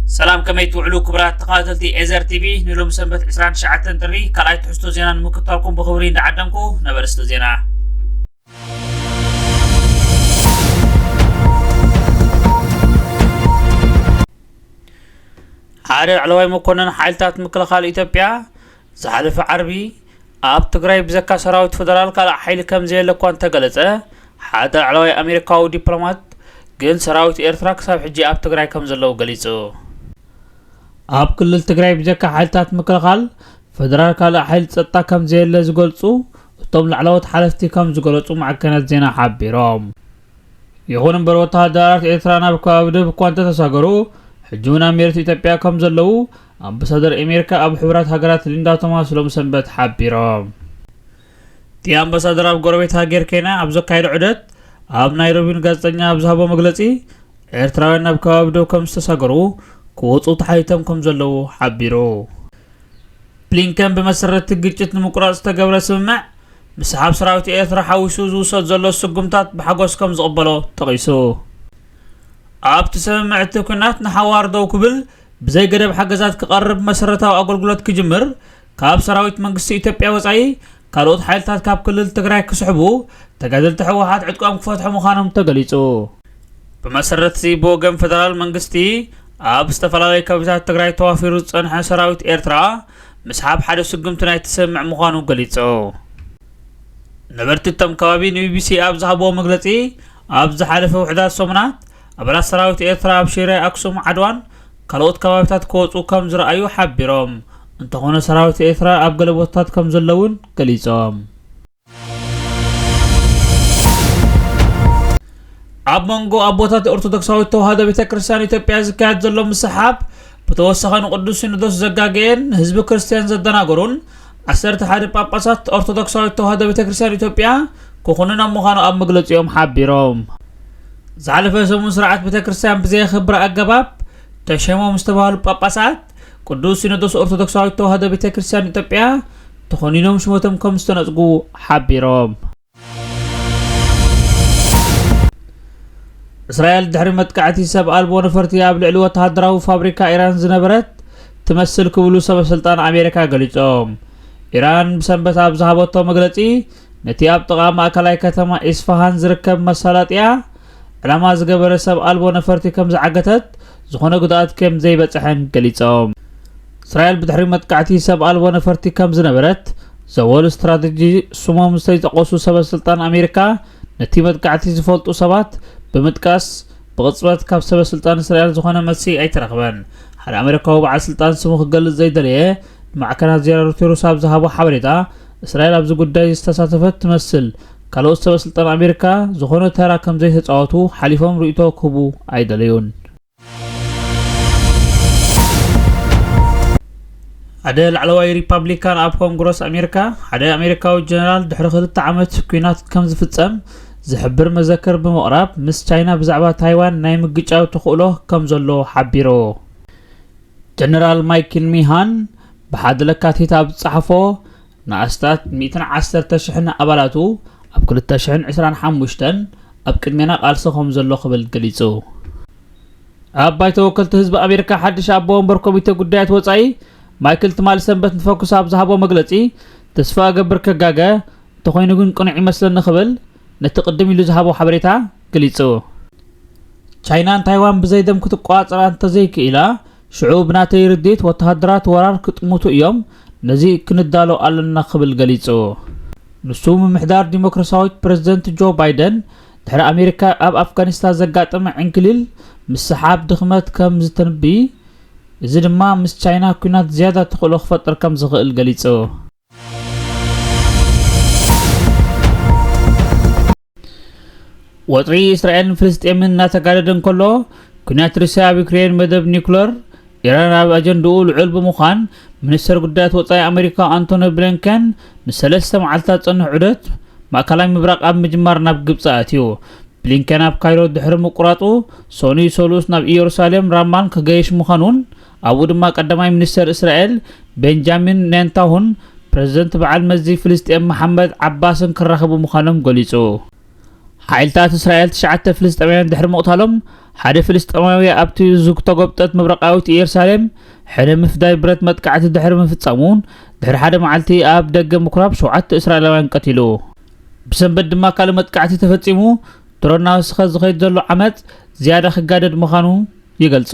ሰላም፣ ከመይ ትውዕሉ ክቡራት ተኸታተልቲ ኤዘር ቲቪ? ንሎሚ ሰንበት ዕስራን ትሽዓተን ጥሪ ካልኣይ ትሕዝቶ ዜና ንምክታልኩም ብኽብሪ እንዳዓደምኩ፣ ናብ ኣርእስቲ ዜና። ሓደ ላዕለዋይ መኮንን ሓይልታት ምክልኻል ኢትዮጵያ ዝሓለፈ ዓርቢ ኣብ ትግራይ ብዘካ ሰራዊት ፌደራል ካልእ ሓይሊ ከም ዘየለ እኳ እንተገለጸ፣ ሓደ ላዕለዋይ ኣሜሪካዊ ዲፕሎማት ግን ሰራዊት ኤርትራ ክሳብ ሕጂ ኣብ ትግራይ ከም ዘለዉ ገሊጹ። ኣብ ክልል ትግራይ ብዘካ ሓይልታት ምክልኻል ፌደራል ካልእ ሓይሊ ጸጥታ ከም ዘየለ ዝገልጹ እቶም ላዕለዎት ሓለፍቲ ከም ዝገለጹ ማዕከናት ዜና ሓቢሮም። ይኹን እምበር ወተሃደራት ኤርትራ ናብ ከባቢ ደብ እኳ እንተተሳገሩ፣ ሕጂ እውን ኣብ መሬት ኢትዮጵያ ከም ዘለዉ ኣምባሳደር ኣሜሪካ ኣብ ሕቡራት ሃገራት ሊንዳ ቶማስ ሎም ሰንበት ሓቢሮም። እቲ ኣምባሳደር ኣብ ጎረቤት ሃገር ኬንያ ኣብ ዘካየዶ ዑደት ኣብ ናይሮቢ ንጋዜጠኛ ኣብ ዝሃቦ መግለጺ፣ ኤርትራውያን ናብ ከባቢ ደብ ከም ዝተሳገሩ ክወጹ ተሓቲቶም ከም ዘለዉ ሓቢሩ። ብሊንከን ብመሰረት ግጭት ንምቁራጽ ዝተገብረ ስምምዕ ምስሓብ ሰራዊት ኤርትራ ሓዊሱ ዝውሰድ ዘሎ ስጉምታት ብሓጎስ ከም ዝቕበሎ ጠቒሱ። ኣብቲ ስምምዕ እቲ ኲናት ንሓዋር ደው ክብል፣ ብዘይ ገደብ ሓገዛት ክቐርብ፣ መሰረታዊ ኣገልግሎት ክጅምር፣ ካብ ሰራዊት መንግስቲ ኢትዮጵያ ወጻኢ ካልኦት ሓይልታት ካብ ክልል ትግራይ ክስሕቡ፣ ተጋደልቲ ህወሓት ዕጥቆም ክፈትሑ ምዃኖም ተገሊጹ። ብመሰረት እዚ ብወገን ፌደራል መንግስቲ ኣብ ዝተፈላለዩ ከባቢታት ትግራይ ተዋፊሩ ዝጸንሐ ሰራዊት ኤርትራ ምስሓብ ሓደ ስጉምቲ ናይቲ ስምምዕ ምዃኑ ገሊጹ። ነበርቲ እቶም ከባቢ ንቢቢሲ ኣብ ዝሃብዎ መግለጺ፣ ኣብ ዝሓለፈ ውሕዳት ሰሙናት ኣባላት ሰራዊት ኤርትራ ኣብ ሽረ፣ ኣክሱም፣ ዓድዋን ካልኦት ከባቢታት ክወጹ ከም ዝረኣዩ ሓቢሮም። እንተኾነ ሰራዊት ኤርትራ ኣብ ገለ ቦታታት ከም ዘለውን ገሊጾም። ኣብ መንጎ ኣቦታት ኦርቶዶክሳዊት ተዋህዶ ቤተ ክርስቲያን ኢትዮጵያ ዝካየድ ዘሎ ምስሓብ ብተወሳኺ ንቅዱስ ሲኖዶስ ዘጋገየን ንህዝቢ ክርስቲያን ዘደናገሩን ዓሰርተ ሓደ ጳጳሳት ኦርቶዶክሳዊት ተዋህዶ ቤተ ክርስቲያን ኢትዮጵያ ክኹንኖም ምዃኑ ኣብ መግለጺኦም ሓቢሮም። ዝሓለፈ ሰሙን ስርዓት ቤተ ክርስቲያን ብዘየኽብር ኣገባብ ተሸሞም ዝተባህሉ ጳጳሳት ቅዱስ ሲኖዶስ ኦርቶዶክሳዊት ተዋህዶ ቤተ ክርስቲያን ኢትዮጵያ ተኾኒኖም ሽመቶም ከም ዝተነጽጉ ሓቢሮም። እስራኤል ድሕሪ መጥቃዕቲ ሰብ ኣልቦ ነፈርቲ ኣብ ልዕሊ ወተሃደራዊ ፋብሪካ ኢራን ዝነበረት ትመስል ክብሉ ሰበ ስልጣን ኣሜሪካ ገሊጾም። ኢራን ብሰንበት ኣብ ዝሃበቶ መግለጺ፣ ነቲ ኣብ ጥቓ ማእከላይ ከተማ ኢስፋሃን ዝርከብ መሳለጥያ ዕላማ ዝገበረ ሰብ ኣልቦ ነፈርቲ ከም ዝዓገተት፣ ዝኾነ ጉድኣት ከም ዘይበጽሐን ገሊጾም። እስራኤል ብድሕሪ መጥቃዕቲ ሰብ ኣልቦ ነፈርቲ ከም ዝነበረት ዘወል ስትራተጂ ስሞም ዝተይጠቐሱ ሰበ ስልጣን ኣሜሪካ፣ ነቲ መጥቃዕቲ ዝፈልጡ ሰባት ብምጥቃስ፣ ብቕጽበት ካብ ሰበ ስልጣን እስራኤል ዝኾነ መልሲ ኣይተረኽበን። ሓደ ኣሜሪካዊ በዓል ስልጣን ስሙ ክገልጽ ዘይደለየ ንማዕከናት ዜና ሮይተርስ ኣብ ዝሃቦ ሓበሬታ፣ እስራኤል ኣብዚ ጉዳይ ዝተሳተፈት ትመስል፣ ካልኦት ሰበ ስልጣን ኣሜሪካ ዝኾነ ተራ ከም ዘይተጻወቱ ሓሊፎም ርእይቶ ክህቡ ኣይደለዩን። ሓደ ላዕለዋይ ሪፓብሊካን ኣብ ኮንግረስ ኣሜሪካ፣ ሓደ ኣሜሪካዊ ጀነራል ድሕሪ ክልተ ዓመት ኲናት ከም ዝፍጸም ዝሕብር መዘክር ብምቕራብ፣ ምስ ቻይና ብዛዕባ ታይዋን ናይ ምግጫው ተኽእሎ ከም ዘሎ ሓቢሩ። ጀነራል ማይክል ሚሃን ብሓደ ለካቲት ኣብ ዝጸሓፎ፣ ንኣስታት ሚእትን ዓሰርተ ሽሕን ኣባላቱ ኣብ ክልተ ሽሕን ዕስራን ሓሙሽተን ኣብ ቅድሜና ቃልሲ ከም ዘሎ ክብል ገሊጹ። ኣብ ባይቶ ወከልቲ ህዝቢ ኣሜሪካ ሓድሽ ኣቦ ወንበር ኮሚቴ ጉዳያት ወጻኢ ማይክል ትማሊ ሰንበት ንፎክስ ኣብ ዝሃቦ መግለጺ፣ "ተስፋ እገብር ከጋገ፣ እንተኾይኑ ግን ቅኑዕ ይመስለኒ" ክብል ነቲ ቅድም ኢሉ ዝሃቦ ሓበሬታ ገሊጹ። ቻይናን ታይዋን ብዘይ ደም ክትቆጻጸራ እንተዘይክኢላ፣ ሽዑ ብናተይ ርድኢት ወተሃደራት ወራር ክጥምቱ እዮም፣ ነዚ ክንዳሎ ኣለና ክብል ገሊጹ። ንሱ ምምሕዳር ዲሞክራሲያዊት ፕረዚደንት ጆ ባይደን ድሕሪ ኣሜሪካ ኣብ ኣፍጋኒስታን ዘጋጠመ ዕንክሊል ምስሓብ ድኽመት ከም ዝተንብይ፣ እዚ ድማ ምስ ቻይና ኲናት ዝያዳ ተኽእሎ ክፈጥር ከም ዝኽእል ገሊጹ። ወጥሪ እስራኤልን ፍልስጤምን እናተጋደደ እንከሎ፣ ኲናት ሩስያ ኣብ ዩክሬን መደብ ኒውክለር ኢራን ኣብ ኣጀንድኡ ልዑል ብምዃን፣ ሚኒስተር ጉዳያት ወጻኢ ኣሜሪካ ኣንቶኒ ብሊንከን ንሰለስተ መዓልታት ዝጸንሕ ዑደት ማእከላይ ምብራቕ ኣብ ምጅማር ናብ ግብጺ ኣትዩ። ብሊንከን ኣብ ካይሮ ድሕሪ ምቁራጹ፣ ሶኑይ ሰሉስ ናብ ኢየሩሳሌም ራማን ክገይሽ ምዃኑን፣ ኣብኡ ድማ ቀዳማይ ሚኒስተር እስራኤል ቤንጃሚን ኔታንያሁን ፕረዚደንት በዓል መዚ ፍልስጤም መሓመድ ዓባስን ክራኸቡ ምዃኖም ገሊጹ። ሓይልታት እስራኤል ትሽዓተ ፍልስጤማውያን ድሕሪ ምቕታሎም፣ ሓደ ፍልስጤማዊ ኣብቲ ዝተጎብጠት ምብራቓዊት ኢየሩሳሌም ሕነ ምፍዳይ ብረት መጥቃዕቲ ድሕሪ ምፍጻሙ፣ ድሕሪ ሓደ መዓልቲ ኣብ ደገ ምኩራብ ሸውዓተ እስራኤላውያን ቀቲሉ። ብሰንበት ድማ ካልእ መጥቃዕቲ ተፈጺሙ፣ ድሮ እናወሰኸ ዝኸይድ ዘሎ ዓመጽ ዝያዳ ክጋደድ ምዃኑ ይገልጹ።